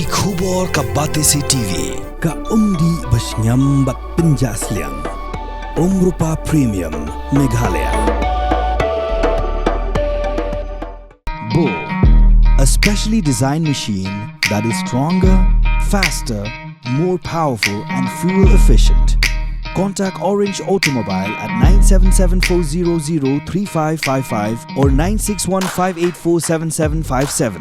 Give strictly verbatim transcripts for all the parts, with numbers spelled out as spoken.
Ki khubor ka Batesi T V, ka umdih ba shngiam bad pynjah sliang. Umrupa Premium, Meghalaya. Bo, a specially designed machine that is stronger, faster, more powerful and fuel efficient. Contact Orange Automobile at nine seven seven four zero zero three five five five or nine six one five eight four seven seven five seven.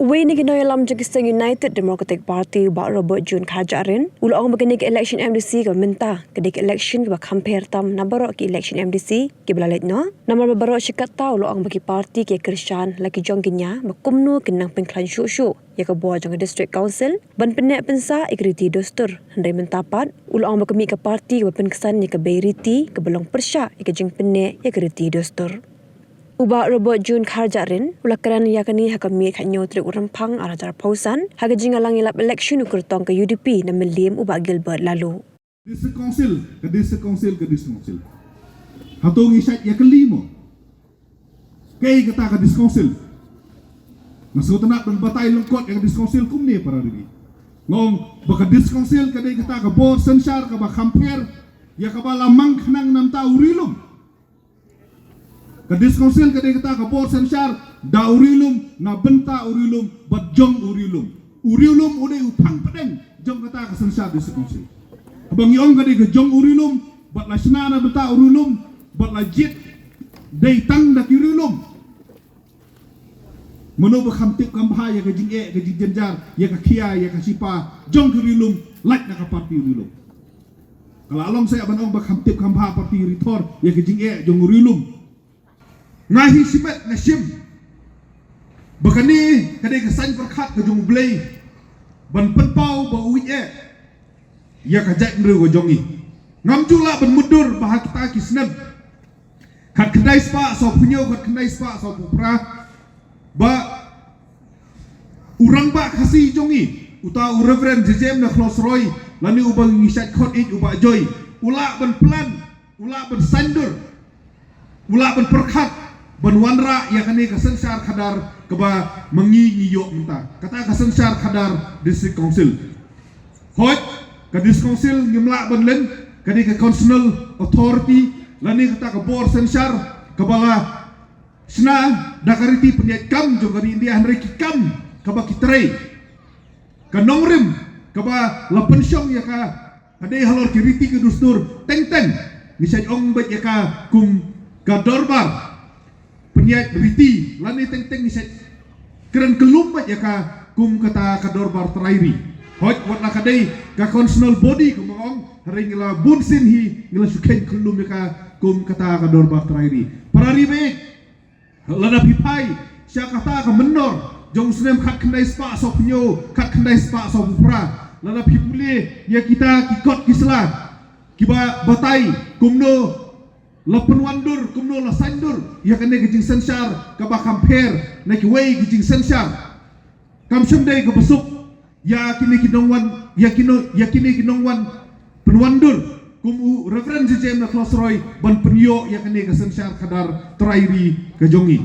Uwei na ki nongïalam jong ki seng United Democratic Party, Bah Robert June Kharjahrin, u la ong ba kane ka election M D C kaba mynta ka dei ka election kaba kham pher tam na baroh ki election M D C kiba la leit noh. Namar ba baroh shi katta u la ong ba ki party ki kyrshan la ki jong ki nia ba kumno kin nang pynkhlaiñ shuh shuh ïa ka bor jong ka District Council ban pynneh pynsah ïa ki riti dustur. Hynrei mynta pat u la ong ba ka mih ka party kaba pynksan ïa ka bei riti kaba long pyrshah ïa ka jingpynneh ïa ka riti dustur. U Bah Robert June Kharjahrin u la kren ïa kane ha ka miet khathynñiew tarik u Rymphang arhajar arphew san ha ka jingïalang ïalap election u kyrtong ka U D P na Mylliem u Bah Gilbert Laloo. District Council, ka District Council, ka District Council. Hato ngi shait ïa kylli mo? Kaei kata ka District Council? Nga sngewtynnat ban batai lyngkot ïa ka District Council kumne para ri. Nga ong ba ka District Council ka dei kata ka bor synshar kaba kham pher ïa kaba la mang khnang na bynta u ri lum. Ka District Council ka dei kata ka bor synshar da u ri lum, na bynta u ri lum bad jong u ri lum. U ri lum u dei u phang pdeng jong kata ka synshar District Council. Haba ngi ong ka dei ka jong u ri lum bad la shna na bynta u ri lum bad la jied dei tang da ki ri lum. Mano ba kham tip kham bha ïa ka jingeh, ka jingjynjar, ïa ka khia, ïa ka shipa jong ki ri lum, lait na ka party ri lum. Ka la long seh ban ong ba kham tip kham bha party ri thor ïa ka jingeh jong u ri lum. Nga hi shimet nga shim ba kane ka dei ka saiñ pyrkhat ka jong U Blei ban pynpaw ba u ïeit ïa ka jaitbynriew ka jong ngi. Ngam ju lah ban mutdur ba ha kita ki snem khatkhyndai spah sawphew hynñiew, khatkhyndai spah sawphew phra ba u rangbah Khasi jong ngi, uta u Reverend J J M na Khlosroi, lane uba ngi shait khot ïeit u Bah Joy, u lah ban plan, u lah ban saiñdur, u lah ban pyrkhat ban wanrah ïa kane ka synshar khadar kaba ma ngi ngi ïoh mynta. Kata ka synshar khadar District Council. Hooid, ka District Council ngim lah ban len, ka dei ka constitutional authority, lane kata ka bor synshar kaba la shna da ka riti pynïaid kam jong ka ri India, hynrei ki kam kaba ki trei, ka nongrim kaba la pynshong ïa ka, ka dei halor ki riti ki dustur. Teng teng ngi shait ong beit ïa ka kum ka dorbar pynïaid riti, lane teng teng ngi shait kren kyllum beit ïa ka kum kata ka dorbar trai ri. Hooid, wat la ka dei ka constitutional body kumba nga ong, hynrei ngi la bun sien hi ngi la shu kheiñ kyllum ïa ka kum kata ka dorbar trai ri. Para ri bad lada phi phai sha kata ka mynnor jong u snem khatkhyndai spah sawphew hynñiew, khatkhyndai spah sawphew phra, lada phi pule ïa kita ki kot ki sla kiba batai kumno la pynwandur, kumno la saiñdur ïa kane ka jingsynshar kaba kham pher na kiwei ki jingsynshar. Kam shym dei kaba suk ïa kine ki nongwan, ïa kino, ïa kine ki nongwan pynwandur kum u Reverend J J M na Khlosroi ban pynïoh ïa kane ka synshar khadar trai ri ka jong ngi.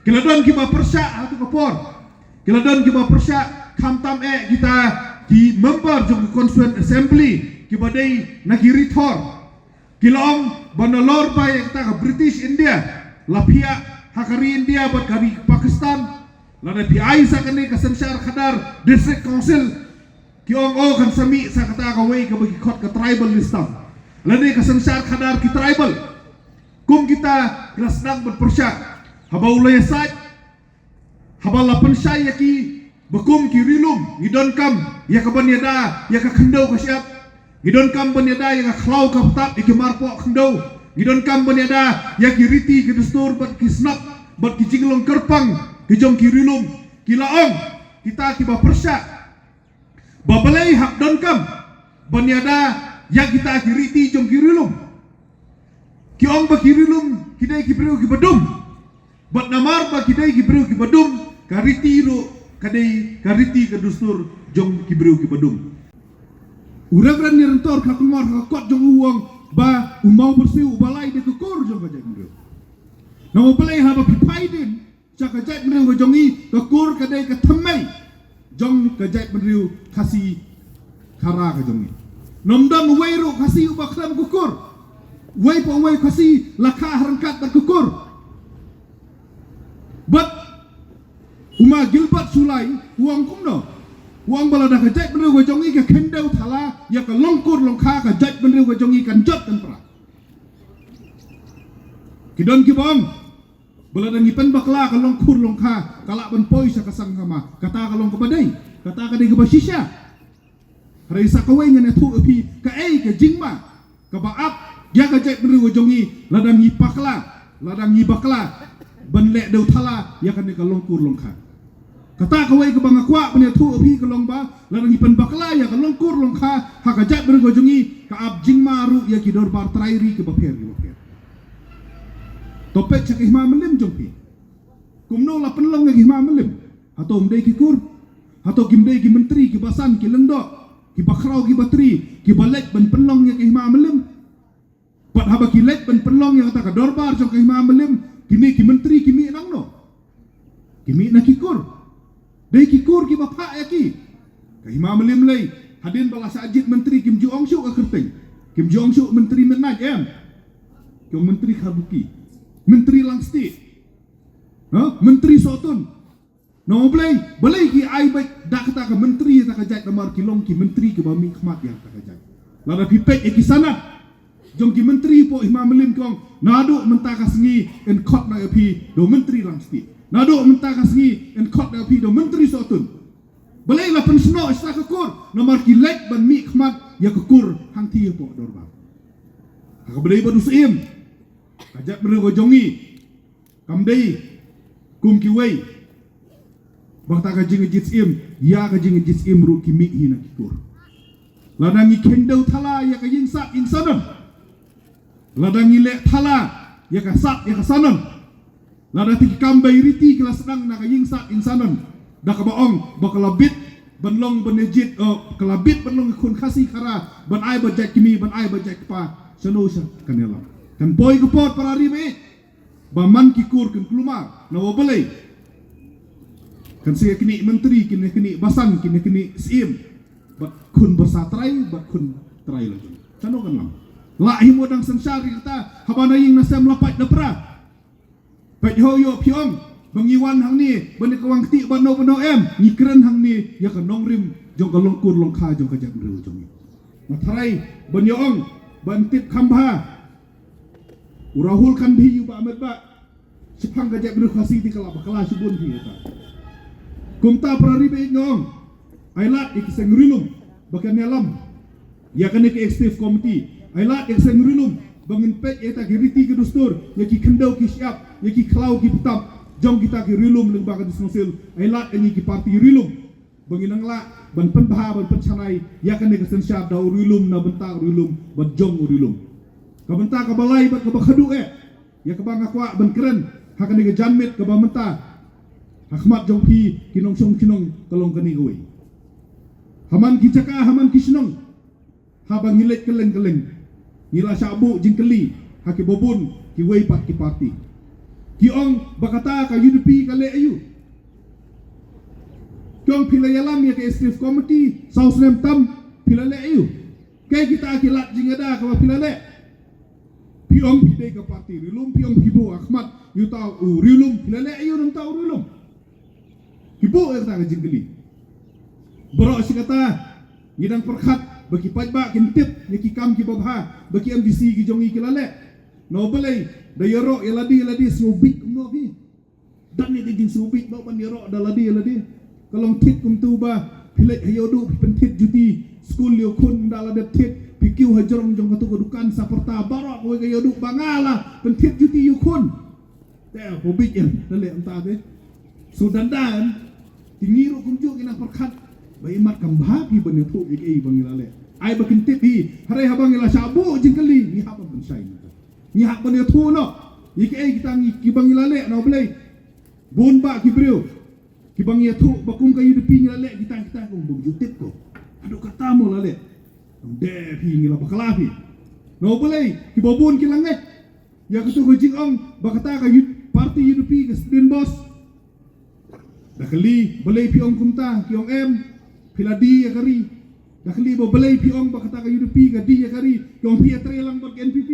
Ki la don kiba pyrshah ha tu ka por. Ki la don kiba pyrshah, khamtam eh kita ki member jong ka Constituent Assembly kiba dei na ki ri thor. Ki la ong ba nalor ba ïa kata ka British India la phiah ha ka ri India bad ka ri Pakistan, lada phi ai sa kane ka synshar khadar District Council, ki ong, oh, kan sa mih sa kata kawei kaba ki khot ka tribal system, lane ka synshar khadar ki tribal. Kum kita ki la sdang ban pyrshah. Haba u la ïasaid, haba la pynshai ïa ki ba kum ki ri lum ngi donkam ïa ka ban ïada ïa ka khyndew ka shyiap, ngi donkam ban ïada ïa ka khlaw ka btap, ïa ki marpoh khyndew, ngi donkam ban ïada ïa ki riti ki dustur bad ki snap bad ki jinglong kyrpang ki jong ki ri lum. Ki la ong kita kiba pyrshah ba balei hap donkam ban ïada ïa kita ki riti jong ki ri lum. Ki ong ba ki ri lum ki dei ki briew kiba dum. Bad namar ba ki dei ki briew kiba dum, ka riti ruh ka dei ka riti ka dustur jong ki briew kiba dum. U Reverend Niranthour Kharkongor ha ka kot jong u u ong ba u Mawbyrsiew uba lai dei ka kur jong ka jaitbynriew. Namar balei? Haba phi phai dien sha ka jaitbynriew ka jong ngi, ka kur ka dei ka thymmei. jong ka jaitbynriew Khasi Khara ka jong ngi. Ym don uwei ruh Khasi uba khlem ka kur. Uwei pa uwei Khasi la kha ryngkat bad ka kur. Bad u ma Gilbert Shullai u ong kumno? U ong ba lada ka jaitbynriew ka jong ngi ka khyndew thala ïa ka long kur long kha ka jaitbynriew ka jong ngi kan jot kan pra. Ki don kiba ong ba lada ngi pynbakla ka long kur long kha ka lah ban poi sha ka sang kama, kata ka long kaba dei, kata ka dei kaba shisha. Hynrei sa kawei ngan ïathuh ïa phi kaei ka jingma kaba ap ïa ka jaitbynriew ka jong ngi lada ngi bakla, lada ngi bakla ban leh dew thala ïa kane ka long kur long kha. Kata kawei kaba nga kwah ban ïathuh ïa phi ka long ba lada ngi pynbakla ïa ka long kur long kha ha ka jaitbynriew ka jong ngi, ka ap jingma ruh ïa ki dorbar trai ri kiba pher kiba pher. To peit sha ki hima mylliem jong phi. Kumno la pynlong ïa ki hima mylliem? Hato ym dei ki kur? Hato kim dei ki myntri kiba san, ki lyngdoh, kiba khraw, kiba tri, kiba leit ban pynlong ïa ki hima mylliem? Bad haba ki leit ban pynlong ïa kata ka dorbar jong ka hima mylliem, kine ki myntri ki mih nangno? Ki mih na ki kur. Dei ki kur kiba phah ïa ki. Ka hima mylliem lei, hadien ba la shah jied myntri kim ju ong shuh ka kyrteng. Kim ju ong shuh Myntri Midnight, em. Ki ong Myntri Kharbuki. Myntri Langstieh. Ha? Myntri Sohtun. Namar balei, balei ki ai beit da kata ka myntri ïa kata ka jait, namar ki long ki myntri kiba mihkhmat ïa kata ka jait. Lada phi peit ïa ki sanad jong ki myntri hapoh hima mylliem, ki ong naduh mynta ka sngi yn khot noh ïa phi da u Myntri Langstieh. Naduh mynta ka sngi yn khot noh ïa phi da u Myntri Sohtun. Balei la pynsnoh sha ka kur? Namar ki leit ban mihkhmat ïa ka kur hangtei hapoh dorbar. Ha kaba dei bad u Syiem, ka jaitbynriew ka jong ngi kam dei kum kiwei. Ba kata ka jingjied Syiem, ïa ka jingjied Syiem ruh ki mih hi na ki kur. Lada ngi khyndew thala ïa ka ïing sad ïing sanon, lada ngi leh thala ïa ka sad ïa ka sanon, lada ki kam ba i riti ki la sdang na ka ïing sad ïing sanon, da kaba ong ba ka la bit ban long ban ïa jied, eh, ka la bit ban long khun Khasi Khara, ban ai bad jait kmie, ban ai bad jait kpa. Shano sha kan ïalam? Kan poi ka por, para ri baieit, ba man ki kur kin kulmar. Namar balei? Kan sa ïa knieh myntri, kin ïa knieh basan, kin ïa knieh syiem. Bad khun basa trai, bad khun trai la jong. Shano kan lam? La hi mo dang synshar ïa kata, haba na ïing na sem la pait la pra. Peit ho ïoh phi ong ba ngi wan hangne ban ïa kawang ktieh bad no bad no, em. Ngi kren hangne ïa ka nongrim jong ka long kur long kha jong ka jaitbynriew jong ngi. Nga tharai ban ïa ong ban tip kham bha. U Rahul Gandhi, u Bah Ahmed Bah, shaphang ka jaitbynriew Khasi te ka la bakla shibun hi ïa ta. Kumta para ri baieit, nga ong ai lad ïa ki seng ri lum ba kan ïalam ïa kane ka executive committee. Ai lad ïa ki seng ri lum ba ngin peit ïa ta ki riti ki dustur, ïa ki khyndew ki shyiap, ïa ki khlaw ki btap jong kita ki ri lum lyngba ka District Council. Ai lad ïa ngi ki party ri lum ba ngin nang lah ban pynbha ban pynshai ïa kane ka synshar da u ri lum na bynta u ri lum bad jong u ri lum. Ka bynta kaba lai bad kaba khadduh eh ïa kaba nga kwah ban kren ha kane ka janmiet kaba mynta ha khmat jong phi ki nongshong shnong ka long kane kawei. Ha man ki jaka, ha man ki shnong, haba ngi leit kylleng kylleng, ngi la shah buh jingkylli ha kiba bun kiwei pat ki party. Ki ong ba kata ka U D P ka leh aïu? Ki ong phi la ïalam ïa ka executive committee saw snem tam, phi la leh aïu? Kaei kita ki lad jingïada kaba phi la leh? Phi ong phi dei ka party ri lum, phi ong phi buh ha khmat ïa uta u ri lum, phi la leh aïu na uta u ri lum? Ki buh ïa kata ka jingkylli. Baroh shi katta ngi dang pyrkhat ba ki paidbah kin tip ïa ki kam kiba bha ba ki M D C ki jong ngi ki la leh. Namar balei? Da ïaroh ïa lade ïa lade sngewbit kumno phi. Dang ïa ka jingsngewbit ba ban ïaroh da lade ïa lade. Ka long thied kumta ba phi leit ha ïohduh phi pynthied juti skul ïa u khun, da la dep thied phi kiew ha jrong jong katu ka dukan sa pyrta baroh kawei ka ïohduh ba nga la pynthied juti ïa u khun. Te ko bit ïa da leh mynta te. So dang dang te ngi ruh kumjuh ngi nang pyrkhat ba imat kam bha phi ban ïathuh ïa kaei ba ngi la leh. Ai ba kin tip hi, hynrei haba ngi la shah buh jingkylli ngi hap ban pynshai. Ngi hap ban ïathuh noh ïa kaei kita ngi kiba ngi la leh, namar balei? Bun bah ki briew kiba ngi ïathuh ba kum ka U D P ngi la leh kita kita, kum bym ju tip ko. Haduh katta mo la leh. Ym dei phi, ngi la bakla phi. Namar balei? Kiba bun ki la ngeit ïa katu ka jingong ba kata ka U-, party U D P ka Student Boss Da kylli balei phi ong kumta, ki ong em, phi la die ïa ka ri. Da kylli ba balei phi ong ba kata ka U D P ka die ïa ka ri, ki ong phi ïatrei lang bad ka N P P.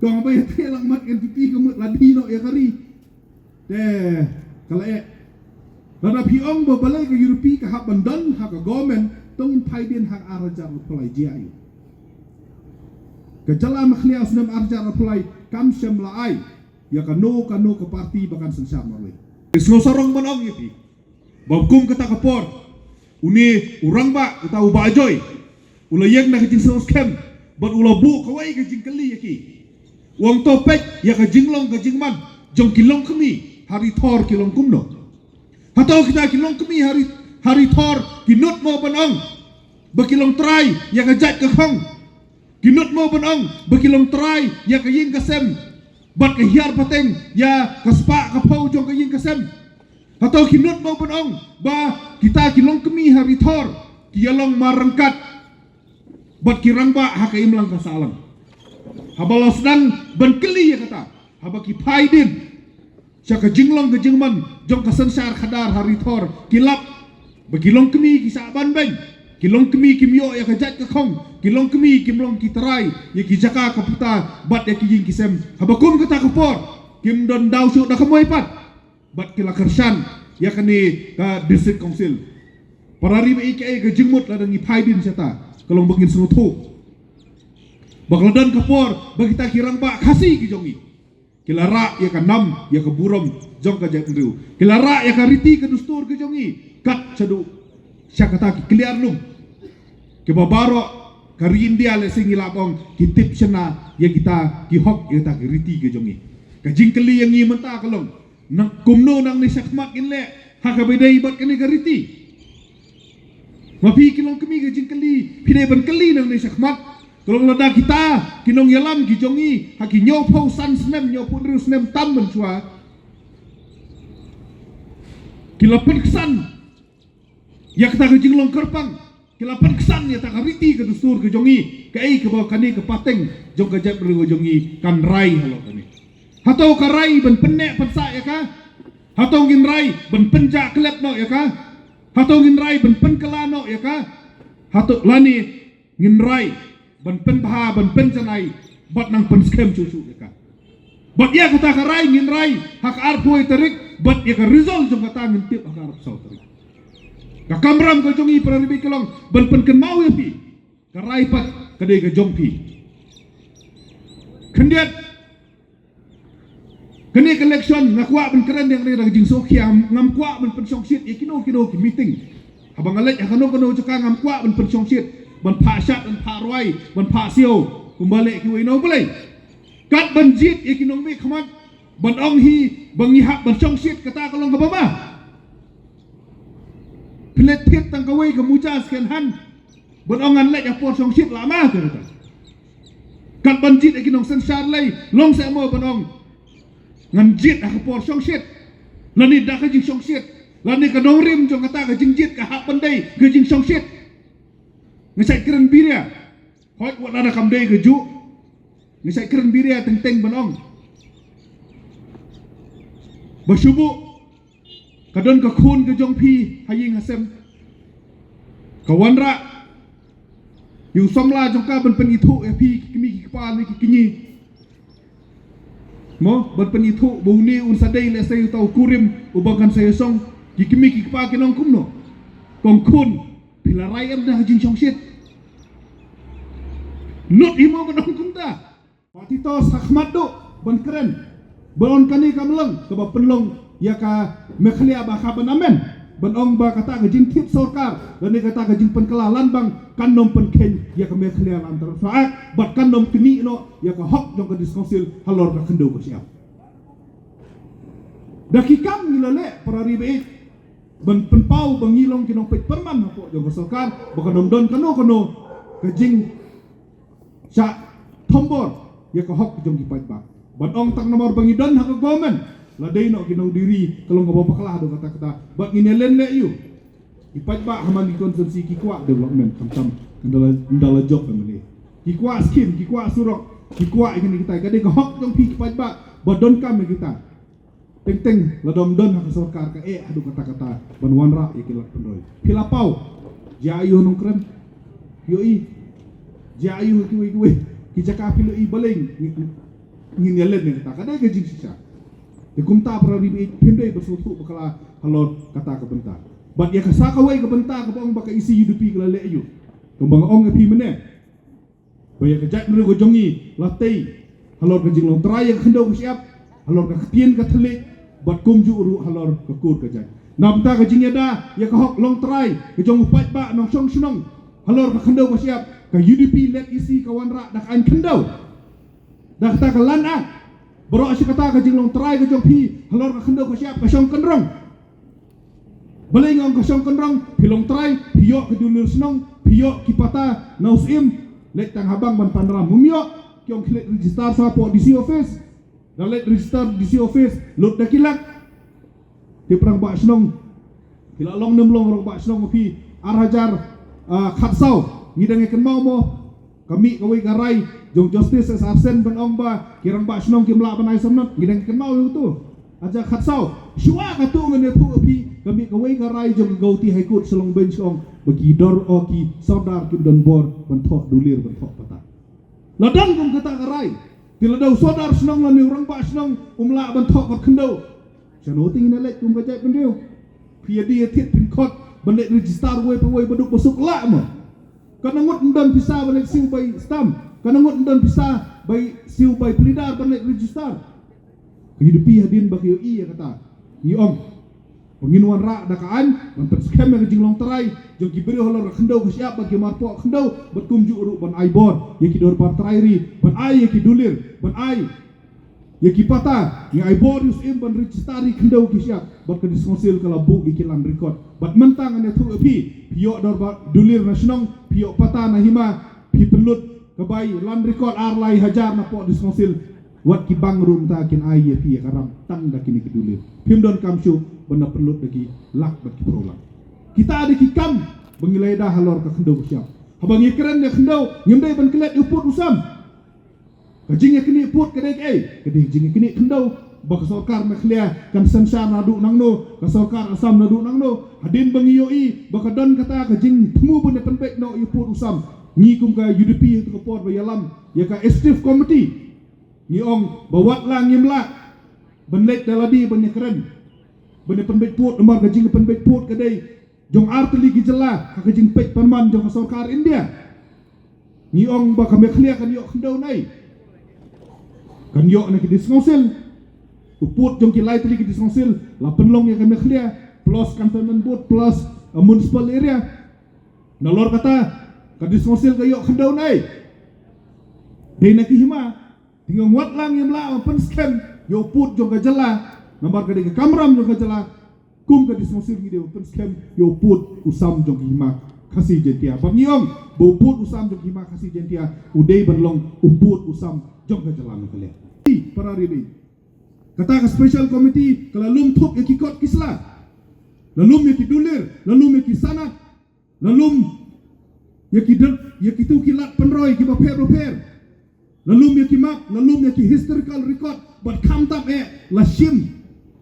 Ki ong ba ïatrei lang bad ka N P P ka mut la die noh ïa ka ri. Te ka la eh. Lada phi ong ba balei ka U D P ka hap ban don ha ka government, to ngin phai dien ha ar hajar arphew lai jia ïa. Ka jylla Meghalaya u snem ar hajar arphew lai kam shym la ai ïa kano kano ka party ba kan synshar marwei. Te sngewsarong ban ong ïa phi ba kum kata ka por, une u rangbah, kata u Bah Ajoy, u la ïeng na ka jingsngewskhem bad u la buh kawei ka jingkylli ïa ki. U ong to peit ïa ka jinglong ka jingman jong ki longkmie ha Ri Thor ki long kumno. Hato kita ki longkmie ha Ri, ha Ri Thor ki nud mo ban ong ba ki long trai ïa ka jait ka khong? Ki nud mo ban ong ba ki long trai ïa ka ïing ka sem bad ka hiar pateng ïa ka spah ka phew jong ka ïing ka sem? Hato ki nud mo ban ong ba kita ki longkmie ha Ri Thor ki ïa long mar ryngkat bad ki rangbah ha ka imlang ka sahlang? Haba la sdang ban kylli ïa kata, haba ki phai dien sha ka jinglong ka jingman jong ka synshar khadar ha Ri Thor, ki lap ba ki longkmie ki shah ban beiñ, ki longkmie kim ïoh ïa ka jait ka khong, ki longkmie kim long ki trai ïa ki jaka ka puta bad ïa ki ïing ki sem. Haba kum kata ka por, kim don daw shuh da ka moi pat, bad ki la kyrshan ïa kane ka District Council. Para ri ba ïeit, kaei ka jingmut lada ngi phai dien shata? Ka long ba ngin sngewthuh ba ka la don ka por ba kita ki rangbah Khasi ki jong ngi ki la rah ïa ka nam ïa ka burom jong ka jaitbynriew, ki la rah ïa ka riti ka dustur ka jong ngi kat shaduh sha kata ki kliar lum, kiba baroh ka ri India lehse ngi lah ban ong ki tip shynna ïa kita ki hok, ïa kita ki riti ka jong ngi. Ka jingkylli ïa ngi mynta ka long, nang kumno nangne shakhmat ngin leh ha kaba ïadei bad kane ka riti? Ma phi ki longkmie, ka jingkylli phi dei ban kylli nangne shakhmat ka long, lada kita ki nongïalam ki jong ngi ha ki hynñiewphew san snem, hynñiewphew hynriew snem tam mynshuwa ki la pynksan ïa kata ka jinglong kyrpang, ki la pynksan ïa kata ka riti ka dustur ka jong ngi, kaei kaba kane ka pateng jong ka jaitbynriew ka jong ngi kan rai halor kane? Hato ka rai ban pynneh pynsah ïa ka? Hato ngin rai ban pynjah klet noh ïa ka? Hato ngin rai ban pynkylla noh ïa ka? Hato lane ngin rai ban pynbha, ban pynjanai bad nang pynskhem shuh shuh ïa ka? Bad ïa kata ka rai ngin rai ha ka arphew tarik, bad ïa ka result jong kata ngin tip ha ka arphew saw tarik. Ka kamram ka jong ngi, para ri ba ïeit, ka long ban pynkynmaw ïa phi, ka rai pat ka dei ka jong phi. Khyndiat, kane ka election nga kwah ban kren ïa kane da ka jingsngewkhia, ngam kwah ban pynshongshit ïa kino kino ki meeting. Haba nga leit ha kano kano jaka ngam kwah ban pynshongshit, ban phah shad, ban phah rwai, ban phah siew kumba leh kiwei na U Blei. Kat ban jied ïa ki nongmihkhmat ban ong hi ba ngi hap ban shongshit, kata ka long kaba ma? Phi leit thied tang kawei ka muja second hand ban ong ngan leit ha por shongshit, la ma kata? Kat ban jied ïa ki nongsynshar lei, long seh mo ban ong ngan jied ha ka por shongshit, lane da ka jingshongshit, lane ka nongrim jong kata ka jingjied ka hap ban dei ka jingshongshit? Nga shait kren biria, hooid, wat lada kam dei kajuh, nga shait kren biria teng teng ban ong ba shu buh ka don ka khun ka jong phi ha ïing ha sem, ka wanrah ïa u samla jong ka ban pynithuh ïa phi ki kmie ki kpa ne ki kñi. Mo, ban pynithuh ba une un sa dei lehse uta u kurim uba kan sa ïasong. Ki kmie ki kpa kin ong kumno? Kong khun, phi la rai em da ka jingshongshit? Nud hi mo ban ong kumta? Ba ti to shakhmat duh ban kren, ban ong kane ka mlong kaba pynlong ïa ka Meghalaya ba ka ban amen, ban ong ba kata ka jingthied sorkar lane kata ka jingpynkylla land bank kan nym pynkheiñ ïa ka Meghalaya Land Transfer Act bad kan nym knieh noh ïa ka hok jong ka District Council halor ka khyndew ka shyiap. Da ki kam ngi la leh, para ri ba ïeit, ban pynpaw ba ngi long ki nongpeit pyrman hapoh jong ka sorkar, ba kan nym don kano kano ka jing shah thombor ïa ka hok jong ki paidbah. Ban ong tang namar ba ngi don ha ka government, la dei noh ki nongdie ri, ka long kaba bakla haduh katta katta. Bad ngin ïa len leh ïa u. Ki paidbah ha man ki constituency ki kwah development, khamtam ynda la, ynda la jop M L A. Ki kwah skim, ki kwah surok, ki kwah ïa kine kitai. Ka dei ka hok jong phi ki paidbah ba donkam ïa kita. Teng teng la dom don ha ka sorkar ka eh haduh katta katta ban wanrah ïa ki lad pynroi. Phi la paw. Jia aiu Nongkrem. Ïohi. Jia aiu kiwei kiwei. Ki jaka phi la ïohi balei ngin ïa len ïa kata. Ka dei ka jingshisha. Te kumta para ri baieit phim dei ban sngewthuh bakla halor kata ka bynta. Bad ïa ka sa kawei ka bynta kaba ong ba ka E C U D P ka la leh aiu. Kumba nga ong ïa phi mynne. Ba ïa ka jaitbynriew ka jong ngi la tei halor ka jinglong trai ïa ka khyndew ka shyiap, halor ka ktien ka thylliej, bad kumjuh ruh halor ka kur ka jait. Na bynta ka jingïada ïa ka hok long trai ka jong u paidbah nongshong shnong halor ka khyndew ka shyiap, ka U D P led E C ka wanrah da ka aiñ khyndew. Da kata ka Land Act. Baroh shi katta ka jinglong trai ka jong phi halor ka khyndew ka shyiap ka shong kynrong. Balei nga ong ka shong kynrong? Phi long trai, phi ïoh ki dulir shnong, phi ïoh ki pata na u syiem. Leit tang ha bank ban pan ram, ym ïoh. Ki ong ki leit register shapoh D C office. Da leit register D C office, lut da ki lak. Te para rangbah shnong, phi la long ne ym long rangbah shnong phi, ar hajar, ah, khatsaw. Ngi dang ïa kynmaw mo? Ka mih kawei ka rai jong Justice S R Sen ban ong ba ki rangbah shnong kim lah ban ai samnat, ngi dang kynmaw ïa uto. Ar hajar khatsaw. Shuwa kata ngan ïathuh ïa phi, ka mih kawei ka rai jong ka Guwahati High Court Shillong Bench ka ong ba ki dor o ki sordar kim don bor ban thoh dulir ban thoh pata. La dang kum kata ka rai. Te lada u sordar shnong lane u rangbah shnong um lah ban thoh kot khyndew. Shano te ngin ïa leit kum ka jaitbynriew? Phi ïa die ïa thied phin khot ban leit register wei pa wei ba duk ba suk lah mo. Ka nang ngut ym don pisa ban leit siew bai stamp. Ka nang ngut ym don pisa bai siew bai pynlidar ban leit register. Ka U D P hadien ba ka ïohi ïa kata, ngi ong ba ngin wanrah da ka aiñ ban pynskhem ïa ka jinglong trai jong ki briew halor ka khyndew ka shyiap bad ki marpoh khyndew, bad kumjuh ruh ban ai bor ïa ki dorbar trai ri ban ai ïa ki dulir, ban ai ïa ki pata. Ngi ai bor ïa u syiem ban register ri khyndew ki shyiap, bad ka District Council ka la buh ïa ki land record. Bad mynta ngan ïathuh ïa phi, phi ïoh dorbar dulir na shnong, phi ïoh pata na hima, phi pynlut ka bai land record ar lai hajar napoh District Council. Wat ki bank ruh mynta kin ai ïa phi ïa ka ram tang da kine ki dulir. Phim donkam shuh ban da pynlut da ki lak bad ki phew lak. Kita dei ki kam ba ngi la ïada halor ka khyndew ka shyiap. Haba ngi kren ïa khyndew, ngim dei ban klet ïa u pud u sam. Ka jingïaknieh pud ka dei kaei? Ka dei jingïaknieh khyndew ba ka sorkar Meghalaya kan synshar naduh nangno, ka sorkar Assam naduh nangno. Hadien ba ngi ïohi ba ka don kata ka jingthmu ban ïa pynbeit noh ïa u pud u sam, ngi kum ka U D P ha ka por ba ïalam ïa ka Executive Committee, ngi ong ba wat la ngim lah ban leit da lade ban ïakren ban ïa pynbeit pud, namar ka jingïapynbeit pud ka dei jong ar tylli ki jylla ha ka jingpeit pynman jong ka sorkar India. Ngi ong ba ka Meghalaya kan ïoh khyndew na ei? Kan ïoh na ki District Council. U pud jong ki lai tylli ki District Council la pynlong ïa ka Meghalaya, plus Cantonment Board plus, uh, municipal area. Nalor kata ka District Council ka ïoh khyndew na ei? Dei na ki hima. Te ngi ong wat la ngim lah ban pynskhem ïa u pud jong ka jylla, namar ka dei ka kamram jong ka jylla. Kum ka District Council ngi dei ban pynskhem ïa u pud u sam jong ki hima Khasi Jaiñtia. Bad ngi ong ba u pud u sam jong ki hima Khasi Jaiñtia u dei ban long u pud u sam jong ka jylla Meghalaya. Para ri baieit, kata ka special committee ka la lum thup ïa ki kot ki sla, la lum ïa ki dulir, la lum ïa ki sanad, la lum ïa ki dep, ïa kitu ki lad pynroi kiba pher ba pher, la lum ïa ki map, la lum ïa ki historical record, bad khamtam eh la shim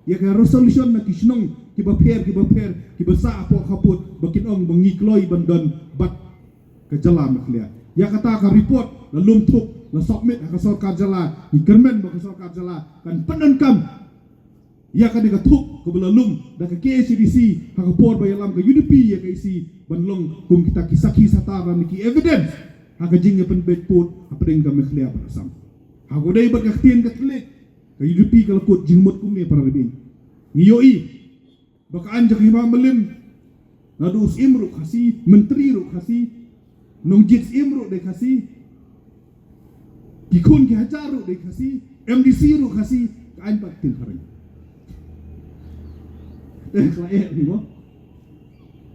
ïa ka resolution na ki shnong kiba pher kiba pher kiba sah hapoh khappud ba kin ong ba ngi kloi ban don bad ka jylla Meghalaya. Ïa kata ka report la lum thup, la submit ha ka sorkar jylla. Ngi kyrmen ba ka sorkar jylla kan pyndonkam ïa kane ka thup kaba la lum da ka K H A D C ha ka por ba ïalam ka U D P ïa ka E C ban long kum kita ki sakhi satar lane ki evidence ha ka jingïapynbeit pud hapdeng ka Meghalaya bad Assam. Ha ka dei bad ka ktien ka thylliej, ka U D P ka la kut jingmut kumne, para ri baieit. Ngi ïohi ba ka aiñ jong ka hima Mylliem, naduh u syiem ruh Khasi, myntri ruh Khasi, nongjied syiem ruh dei Khasi, ki khun ki hajar ruh dei Khasi, M D C ruh Khasi, ka aiñ pat ktien phareng. Eh, ka la eh ni mo.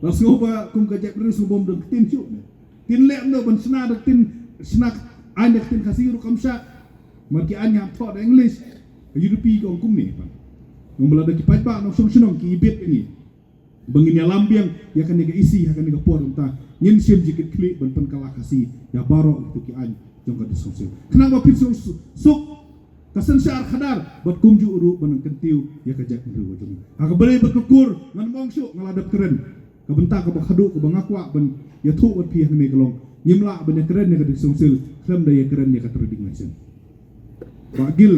La sngew ba kum ka jaitbynriew sngew bym don ktien shuh ne. Ktien leh ym dei ban shna da ktien, shna aiñ da ktien Khasi ruh kam shah. Namar ki aiñ hap thoh da English. Ka U D P ka ong kumne pat. Ong ba lada ki paidbah nongshong shnong ki ibit ïa ngi ba ngin ïalam biang ïa kane ka E C ha kane ka por, mynta ngin shim jingkitkhlieh ban pynkylla Khasi ïa baroh kitu ki aiñ jong ka District Council. Khnang ba phin suk, suk Ka synshar khadar bad kumjuh ruh ban kyntiew ïa ka jaitbynriew ka jong ngi. Ha kaba dei bad ka kur ngan ong shuh nga la dep kren. Ka bynta kaba khadduh kaba nga kwah ban ïathuh bad phi hangne ka long, ngim lah ban ïakren ïa ka District Council khlem da ïakren ïa ka trading license. Bah Gill,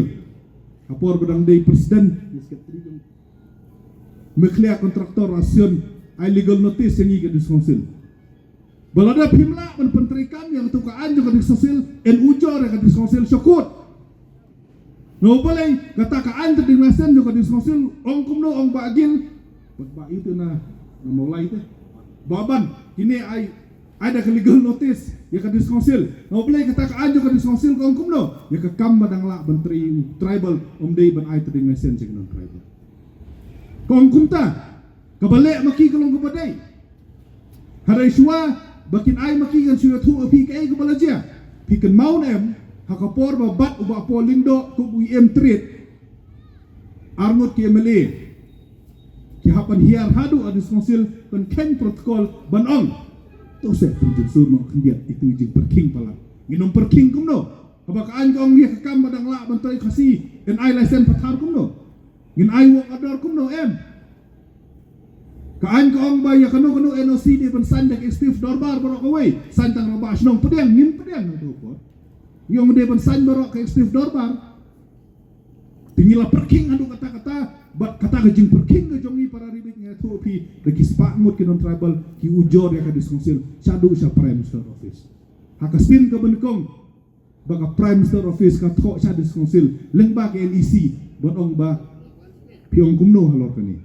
ha por ba dang dei president Meghalaya Contractor Association ai legal notice ïa ngi ka District Council. Ba lada phim lah ban pyntreikam ïa kato ka aiñ jong ka District Council, yn ujor ïa ka District Council sha court. Na u balei kata ka aiñ trading license jong ka District Council, ong kumno, ong Bah Gill. Bah, Bah, ïa uto na, na Mawlai te. Bah Ban, kine ai, ai da ka legal notice ïa ka District Council. Na u balei kata ka aiñ jong ka District Council ka ong kumno? Ïa ka kam ba dang lah ban trei u tribal, ym dei ban ai trading license ïa ki non-tribal. Ka ong kumta, kaba leh ma ki ka long kaba dei. Hynrei shuwa ba kin ai ma ki, ngan shu ïathuh ïa phi kaei kaba la jia. Phi kynmaw ne em, ha ka por ba bat u Bah Paul Lyngdoh kum u E M Trade, arngut ki M L A ki hap ban hiar haduh ha District Council ban kheiñ protocol ban ong, to se pynjynjar noh khyndiat, itu i jingpyrkhing palat. Ngin ym pyrkhing kumno? Haba ka aiñ ka ong ïa ka kam ba dang lah ban trei Khasi, yn ai license pathar kumno? Ngin ai work order kumno em? Ka aiñ ka ong ba ïa kano kano N O C dei ban sign da ka Executive Dorbar baroh kawei. Sign tang rangbah shnong, pdiang, ngim pdiang na to por. Ïa ong dei ban sign baroh ka Executive Dorbar. Te ngi la pyrkhing haduh katta katta, bad kata ka jingpyrkhing ka jong ngi para ri bad nga ïathuh phi, da ki spah ngut ki non-tribal ki ujor ïa ka District Council shaduh sha Prime Minister Office. Ha ka sien kaba nyngkong ba ka Prime Minister Office ka thoh sha District Council lyngba ka L E C, bad ong ba phi ong kumno halor kane.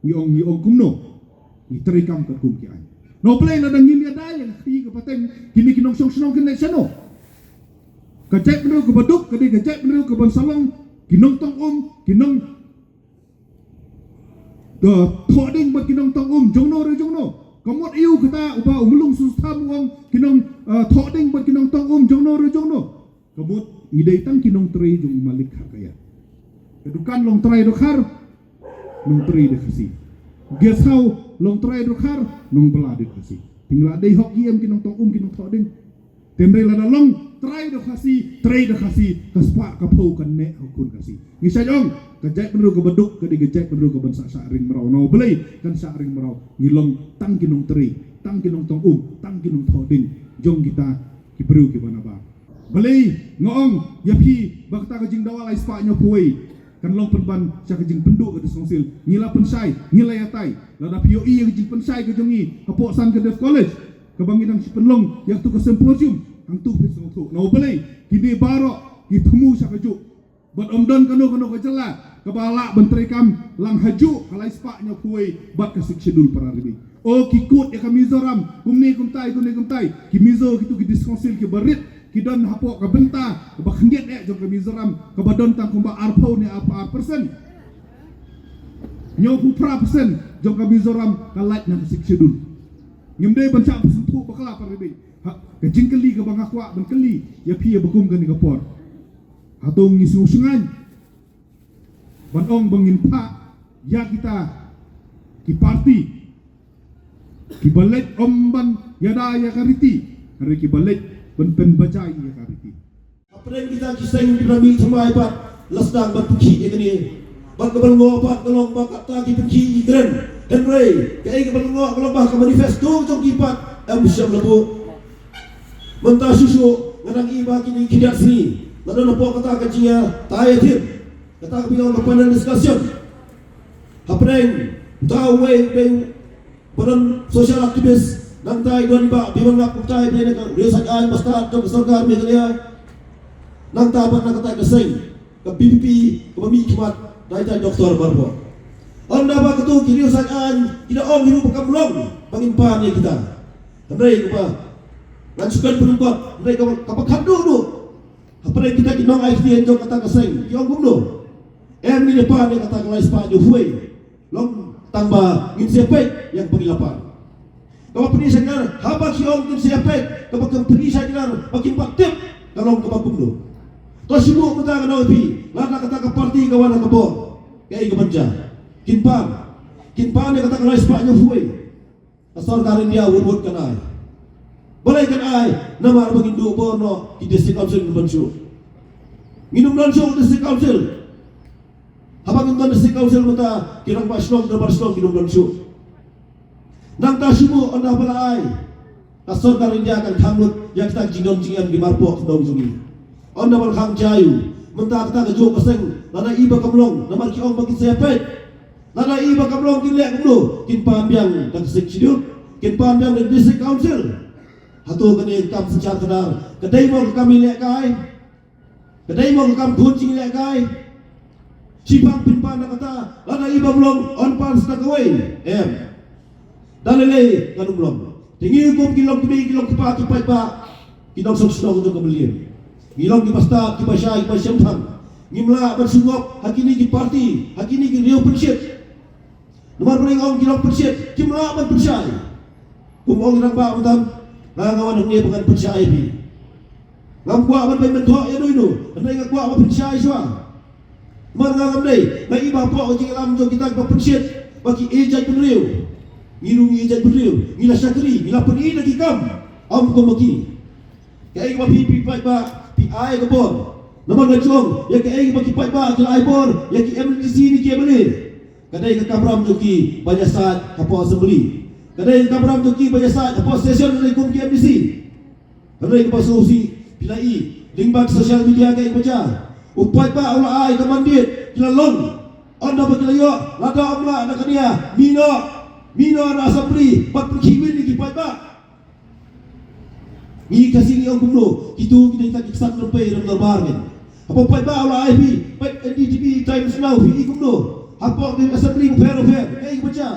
Ngi ong, ngi ong kumno? Ngi treikam katkum ki aiñ. Na u balei lada ngim ïada ïa ka kti ka pateng, kine ki nongshong shnong kin leit shano? Ka jaitbynriew kaba duk ka dei ka jaitbynriew kaban sa long ki nongtong um, ki nong, eh, thoh ding bad ki nongtong um jongno re jongno. Ka mut ïa u kata u Bah Umlung Sustham u ong ki nong, eh, thoh ding bad ki nongtong um jongno re jongno. Ka mut ngi dei tang ki nongtrei jong u malik ha ka ïa. Ka dukan long trai dkhar, nongtrei da Khasi. Guest house long trai dkhar, nongbylla da Khasi. Te ngi la dei hok ki em ki nongtong um ki nongthoh ding. Te hynrei lada long trai da Khasi, trei da Khasi, ka spah ka phew kan neh ha u khun Khasi. Ngi shait ong ka jaitbynriew kaba duk ka dei ka jaitbynriew kaban sa shah ring mraw. Na u balei kan shah ring mraw? Ngi long tang ki nongtrei, tang ki nongtong um, tang ki nongthoh ding jong kita ki briew kiba nabar. Balei nga ong ïa phi ba kata ka jingdawa lai spah hynñiewphew wei kan long pynban sha ka jingpynduh ka District Council? Ngi la pynshai, ngi la ïatai. Lada phi ïohi ïa ka jingpynshai ka jong ngi hapoh San Kyndew College, kaba ngi dang shu pynlong ïa katu ka symposium, hangtu phin sngewthuh. Na u balei kine baroh ki thmu sha kajuh. Bad ym don kano kano ka jylla kaba lah ban treikam lang hajuh ka lai spah hynñiewphew wei bad ka Sixth Schedule, para ri bad. O, ki kut ïa ka Mizoram kumne kumtai, kumne kumtai. Ki Mizo kitu ki District Council kiba rit ki don hapoh ka bynta kaba khyndiat eh jong ka Mizoram, kaba don tang kumba arphew ne arphew ar percent. Hynñiewphew phra percent jong ka Mizoram ka lait na ka Sixth Schedule. Ngim dei ban shah pynsngewthuh bakla, para ri bad. Ha, ka jingkylli kaba nga kwah ban kylli ïa phi ïa ba kum kane ka por. Hato ngi sngewsngaiñ ban ong ba ngin phah ïa kita ki parti kiba leit ym ban ïada ïa ka riti, hynrei kiba leit ban pynbajai ïa ka riti? Hapdeng kita ki seng kiba mih thymmai pat la sdang ban pynkhih ïa kane. Bad kaba lyngngoh pat ka long ba kata ki pynkhih ki kren. Hynrei kaei kaba lyngngoh ka long ba ka manifesto jong ki pat em shem la buh. Mynta shuh shuh nga dang i ba kine ki khyndiat sngi la don hapoh kata ka jingïatai ïathied, kata kaba ong ka panel discussion. Hapdeng uta uwei uwei ba don social activist, nangta i don i Bah Biwan Ngap, kumta i Bah na ka riew saiñ aiñ ba stad jong ka sorkar Meghalaya. Nangta pat na kata ka seng ka B P P kaba mih khmat da i Doctor Marbot. Ynda ba kito ki riew saiñ aiñ ki da ong hi ruh ba kam long ba ngin pan ïa kita. Hynrei kaba ngan shu kren pynbor, hynrei kaba, kaba khadduh duh hapdeng kita ki nongai ktien jong kata ka seng ki ong kumno? Em, ngin ïa pan ïa kata ka lai spah hynñiewphew wei. Long tang ba ngin sa ïa peit ïa kaba ngi la pan. Kaba pyni sha ki nar, haba ki ong ngin sa ïa peit, kaba kin pyni sha ki nar ba kim pat tip ka long kaba kumno. To shu buh mynta, nga ong ïa phi, lada kata ka parti ka wan ha ka bor, kaei kaban jia? Kin pan, kin pan ïa kata ka lai spah hynñiewphew wei? Ka sorkar India wut wut kan ai. Balei kan ai? Namar ba ngin duh bor noh ki district council ban shu. Ngin ym don shuh district council. Haba ngin don district council mynta ki rangbah shnong, ki rangbah shnong ngin ym don shuh. Nangta shuh ynda ba la ai ka sorkar India kan khang lut ïa kita ki jingdon jingem ki marpoh ki nong jong ngi. Ynda ba la khang jia ïa u, mynta kata ka jong ka seng lada i ba kam long namar ki ong ba kin sa ïa peit. Lada i ba kam long kin leh kumno, kin pan biang da ka Sixth Schedule, kin pan biang da ka District Council. Hato kane ka kam synshar khadar ka dei mo ka kam ïalehkai? Ka dei mo ka kam khun jingïalehkai? Shi pang phin pan da kata, lada i bym long yn pan sa da kawei. Em. Da lei lei ngan ym long. Te ngi kum ki long kmie ki long kpa ki paidbah, ki nongshong shnong jong ka Mylliem, ngi long kiba stad, kiba shai, kiba shemphang. Ngim lah ban shu ngop ha kine ki party, ha kine ki riew pynshit. Namar ba ong ki long pynshit, kim lah ban pynshai. Kum ong i rangbah mynta, nga nga wan hangne ba ngan pynshai ïa phi. Ngam kwah ban pynmynthoh ïa uno uno, hynrei nga kwah ban pynshai shuwa. Namar nga ngam dei, nga i ba hapoh ka jingïalam jong kita kiba pynshit ba ki ïeit jaitbynriew. Ngi ruh ngi ïeit jaitbynriew, ngi la shakri, ngi la pyni da ki kam. Ym kum ma ki. Kaei kaba phi, phi paidbah phi ai ka bor. Namar nga jong ïa kaei kaba ki paidbah ki la ai bor ïa ki MDC ne ki MLA, ka dei ka kamram jong ki ban ïasaid hapoh assembly. Ka dei ka kamram jong ki ban ïasaid hapoh session, hynrei kum ki MDC. Hynrei kaba sngewsih phi la i lyngba social media kaei kaba jia. U paidbah u la ai ka mandate, ki la long. Ynda ba ki la ïoh, lada ym lah na ka nia, mih noh, mih noh na assembly bad pynkhih win ïa ki paidbah. Ngi Khasi ngi ong kumno, kito ki dei kita ki ksan rympei rem dorbar ngi. Hapoh paidbah u la ai phi, peit NDTV Times Now phi i kumno. Hapoh ki assembly bapher bapher, kaei kaba jia.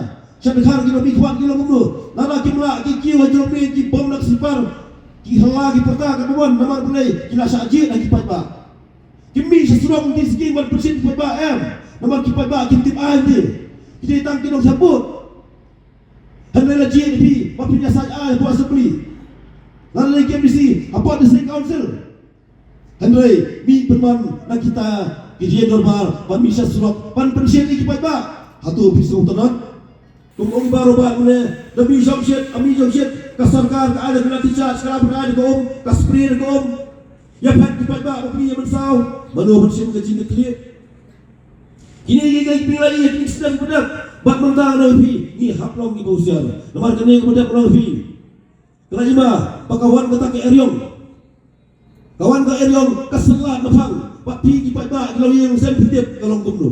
Sha Dkhar ki nongmihkhmat ki long kumno. Lada kim lah ki kiew ha jrong miej, ki bom na ka sipar, ki hala ki pyrta kaba wan namar balei, ki la shah jied ha ki paidbah. Kim mih sha surok mynta sngewbha ban pynshit ki paidbah em. Namar ki paidbah kim tip ai mynta. Ki dei tang ki nongthep vote. Hynrei la jied ïa phi ba phin ïasaid ai hapoh assembly, la lei ki MDC hapoh district council. Hynrei mih pynban na kita ki riewdorbar ban mih sha surok ban pynshit ïa ki paidbah. Hato phi sngewtynnat? Kum ong i Bah Robert mynne, da mih jong shit, da mih jong shit, ka sorkar ka ai da ka lathi charge, ka la pynai da ka um, ka spray da ka um. Ïa phet ki paidbah ba phi ïa mynsaw, mano ban shim ka jingkitkhlieh? Kine ki, ki, ki la ïa ki incident ba dep, bad mynta nga ong ïa phi, ngi hap long kiba husiar. Namar kane kaba dep nga ong ïa phi, ka la ïa ba ka wan kata ka eriong. Ka wan ka eriong ka syllat na phang, bad phi ki paidbah ki longïing longsem phi tip ka long kumno.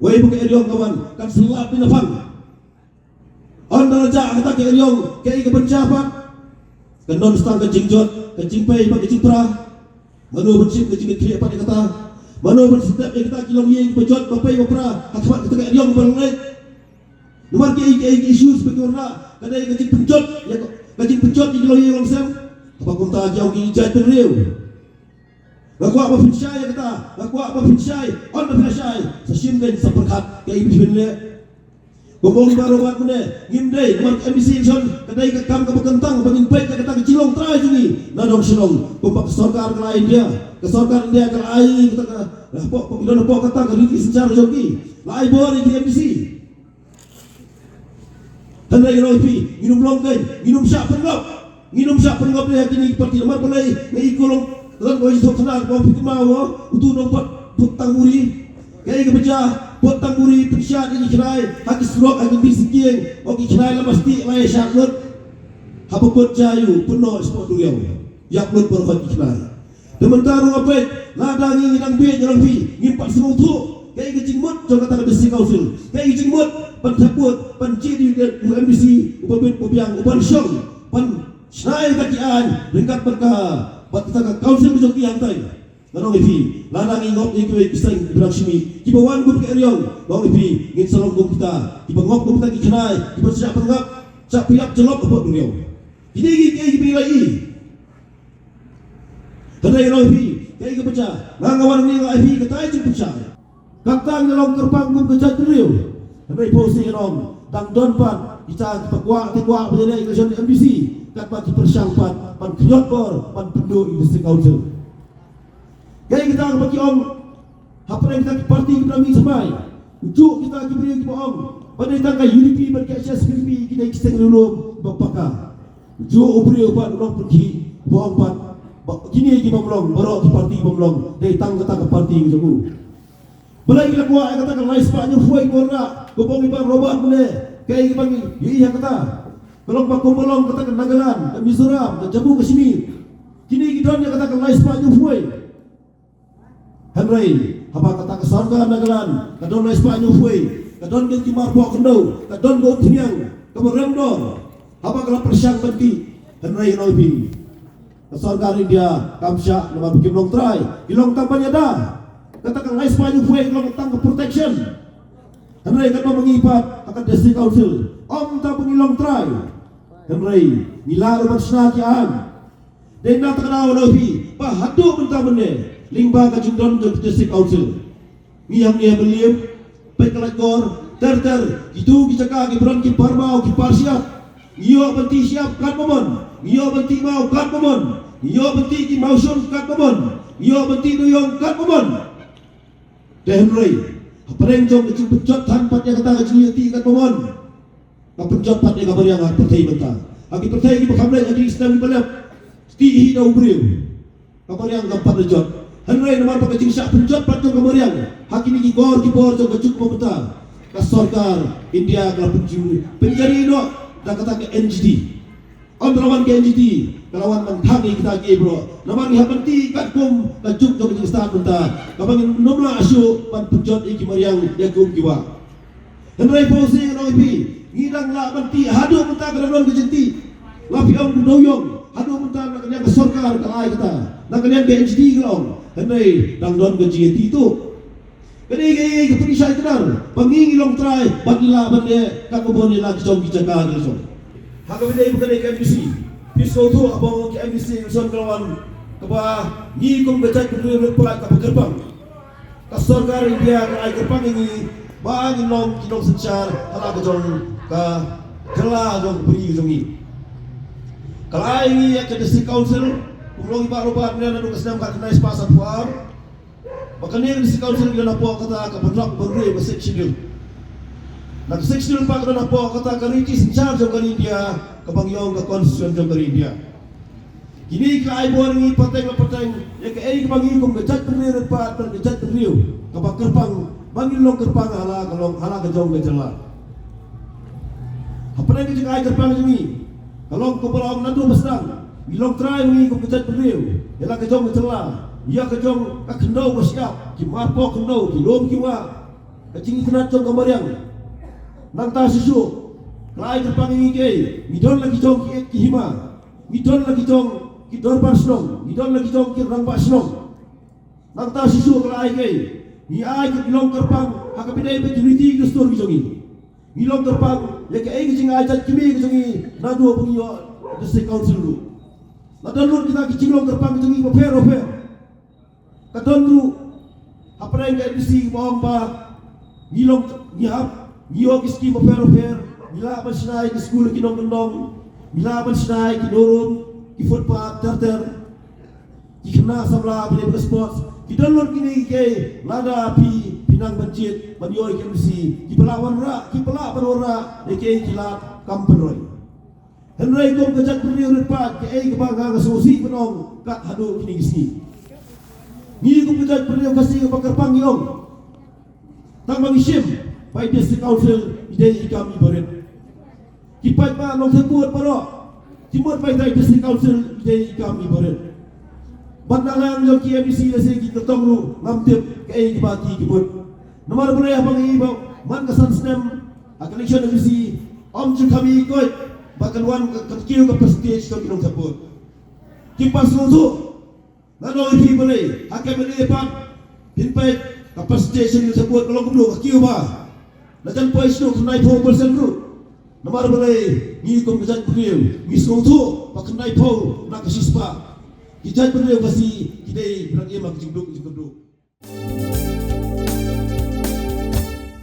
Wei ba ka eriong ka wan kan syllat na phang. Ynda la jah kata ka eriong, kaei kaban jia pat? Kan don tang ka jingjot, ka jingpei bad ka jingpra. Mano ban shim ka jingkitkhlieh pat ïa kata? Mano ban step ïa kita ki longïing ba jot ba pei ba pra ha khmat kata ka eriong ba long leit? Namar kaei kaei ki issues ba ki wanrah ka dei ka jingpynjot ïa ka, ka jingpynjot ïa ki longïing longsem. Haba kumta ki ong ki jaitbynriew. Nga kwah ba phin shai ïa kata, nga kwah ba phin shai, ynda phin shai sa shim kein sa pyrkhat kaei ba phin leh. Kumba ong i Bah Robert mynne, ngim dei namar ka MDC election ka dei ka kam kaba kyntang ba ngin peit ïa kata ka jinglong trai jong ngi na dong shnong. Kumba ka sorkar ka la ai India, ka sorkar India ka la ai kata ka, hapoh, hapoh kata ka riti synshar jong ki, la ai bor ïa ki MDC. Hynrei ngan ong ïa phi, ngin ym long kein, ngin ym shah pynngop. Ngin ym shah pynngop ïa kine ki party namar balei, nga i ka long, long ko i thok khana ko phi kynmaw mo, utu u nongpot, put tang muri. Kaei kaba jia, put tang muri, pynshad ïa ki khnai ha ki surok, ha ki mynsiem kieng, o ki khnai la masti la ïa shad lut. Haba put jia ïa u, pynnoh shapoh duriaw. Ïap lut baroh ki khnai. Te mynta ruh nga peit, lada ngi ngi dang bieit ïa lang phi, ngim pat sngewthuh kaei ka jingmut jong kata ka district council, kaei ka jingmut ban thep vote, ban jied ïa u MDC uba bit uba biang, uban shong, ban shna ïa kita ki aiñ ryngkat bad ka, bad kata ka council ka jong ki hangtai. Nga ong ïa phi, lada ngi ngop ïa kiwei ki seng kiba dang shim ïa kiba wan kum ka eriong, nga ong ïa phi, ngin sa long kum kita kiba ngop kum kita ki khnai kiba shah pynngap, shah pynngap jyllop hapoh duriaw. Kine ki, ki, kiba ngi la i. Hynrei nga ong ïa phi, kaei kaba jia, nga nga wan hangne nga ong ïa phi, kata ka jingpynshai. Kata ngi long kyrpang kum ka jaitbynriew. Hynrei phi sngewthuh, dang don pat kita kiba kwah, ki kwah ban ïaleh election MDC, katba ki pyrshang pat ban khriat bor ban pynduh ïa ka district council. Kaei kata kaba ki ong hapdeng kita ki party kiba mih thymmai. Ujuh kita ki briew kiba ong ba dei tang ka UDP bad ka HSPDP ki dei ki seng riewlum ba paka. Ujuh u briew pat u nongpynkhih ba ong pat Ba kine ki bym long, baroh ki parti bym long, dei tang kata ka parti ka jong u. Balei ki la kwah ïa kata ka lai spah hynñiew phew wei ki wanrah, kumba ong i Bah Robert mynne, kaei kaba ngi ïohi ïa kata. Ka long ba kumba long kata ka Nagaland, ka Mizoram, ka Jammu Kashmir. Kine ki don ïa kata ka lai spah hynñiew phew wei. Hynrei haba kata ka sorkar Nagaland ka don lai spah hynñiew phew wei, ka don ki marpoh khyndew, ka don ka umphniang kaba rem dor, haba ka la pyrshang ban tih, hynrei ïa ngi, ka sorkar India kam shah namar ba kim long trai, ki long tang ban ïada. Kata ka lai spah hynñiew phew wei ka long tang ka protection. Hynrei katba ma ngi pat ha ka District Council, ym tang ba ngi long trai, hynrei ngi lah ruh ban shna ki aiñ. Dei na kata ka daw ïa ngi ba haduh mynta mynne lyngba ka jingdon jong ka District Council, ngi hangne ha Mylliem, Peit Kalaikor, ter ter, kito ki jaka kiba don ki parmaw ki parshyiap, ngi ïoh ban tih shyiap katba mon, ngi ïoh ban tih maw katba mon, ngi ïoh ban tih ki mawshun katba mon, ngi ïoh ban tih dewïong katba mon. Te hynrei hapdeng jong ka jingpynjot than pat ïa kata ka jingïatih katba mon, ka pynjot pat ïa ka mariang ha pyrthei mynta. Ha ki pyrthei kiba kham leit, ha ki snem kiba leit, tih hi da u briew, ka mariang kam pat la jot. Hynrei namar ba ka jingshah pynjot pat jong ka mariang ha kine ki kor ki bor jong ka juk ba mynta, ka sorkar India ka la pynjur pynjari noh da kata ka N G T. Ym da la wan ka N G T, ka la wan ban thang ïa kita kiei baroh. Namar ngi hap ban tih katkum ka juk jong ka jingstad mynta, kaba ngin ym lah shuh ban pynjot ïa ki mariang ïa ki um ki wah. Hynrei phi sngewthuh, ngi dang lah ban tih, haduh mynta ka dang don ka jingtih. La phi ong u dewïong, haduh mynta na ka liang ka sorkar ka ai kata, na ka liang ka N G T ka la ong. Hynrei dang don ka jingtih tu. Ka dei kaei kaei ka pynshai kdar ba ngi ngi long trai bad ngi lah ban leh katba mon ïa la ki jong ki jaka ki jong. Ha kaba ïadei bad kane ka M D C, phi sngewthuh haba ong ka M D C ka jong ka la wan, kaba ngi kum ka jaitbynriew rit paid kaba kyrpang. Ka sorkar India ka ai kyrpang ïa ngi ba ngin long ki nongsynshar ha la ka jong ka jylla jong ka ri ka jong ngi. Ka la ai ïa ngi ïa ka District Council, kum ong i Bah Robert mynne, naduh ka snem khatkhyndai spah sanphew ar. Ba kane ka District Council ki don hapoh kata ka bynrap bynriew, ka Sixth Schedule. Na ka Sixth Schedule pat ka don hapoh kata ka riti synshar jong ka ri India, kaba ngi ong ka Constitution jong ka ri India. Kine ki la ai bor ïa ngi pateng la pateng ïa kaei kaba ngi kum ka jaitbynriew rit paid, ka jaitbynriew kaba kyrpang, ba ngin long kyrpang ha la ka long, ha la ka jong ka jylla. Hapdeng ka jingai kyrpang jong ngi, ka long kumba la ong naduh ba sdang, ngi long trai ma ngi kum ka jaitbynriew ïa la ka jong ka jylla, ïa ka jong ka khyndew ba shyiap, ki marpoh khyndew, ki lum ki wah, ka jingitynnad jong ka mariang. Nangta shuh shuh ka la ai kyrpang ïa ngi kaei, ngi don la ki jong ki, ki hima, ngi don la ki jong ki dorbar shnong, ngi don la ki jong ki rangbah shnong. Nangta shuh shuh ka la ai kaei, ngi ai, ngi long kyrpang ha kaba ïadei bad ki riti ki dustur ki jong ngi. Ngi long kyrpang ïa kaei ka jingai jait kmie ka jong ngi naduh ba ngi ïoh District Council ruh. La don ruh kita ki jinglong kyrpang ka jong ngi bapher bapher. Ka don ruh hapdeng ka M D C ba ong ba ngi long, ngi hap, ngi ïoh ki skim bapher bapher, ngi lah ban shna ïa ki skul ki nongkyndong, ngi lah ban shna ïa ki showroom, ki footpath ter ter. Ki khynnah samla phi dei ba ka sports, ki don lut kine kiei, lada phi, phi nang ban jied ban ïoh ïa ki M D C, kiba lah wanrah, kiba lah ban wanrah ïa kiei ki lad kam pynroi. Hynrei kum ka jaitbynriew rit paid, kaei kaba nga nga sngewsih ban ong kat haduh kine ki sngi, ngi kum ka jaitbynriew Khasi kaba kyrpang ngi ong, tang ba ngi shim ba i District Council i dei i kam iba rit. Ki paidbah Nongthymmai baroh ki mut ba i District Council i dei i kam iba rit. Bad na liang jong ki M D C lehse ki kyrtong ruh ngam tip kaei kaba ki, ki mut. Namar balei? Haba ngi ïohi ba man ka san snem ha ka election M D C, ym ju kham ïakoit ba kan wan ka, ka kiew ka percentage jong ki Nongthymmai. Kim pat sngewthuh. Nga ong ïa phi balei, ha ka M L A pat phin peit ka percentage jong ki Nongthymmai ka long kumno, ka kiew bha. La jan poi shano, khyndai phew percent ruh. Namar balei? Ngi kum ka jaitbynriew ngi sngewthuh ba khyndai phew na ka shispah ki jaitbynriew Khasi ki dei ban im ha ka jingduk jingkyrduh.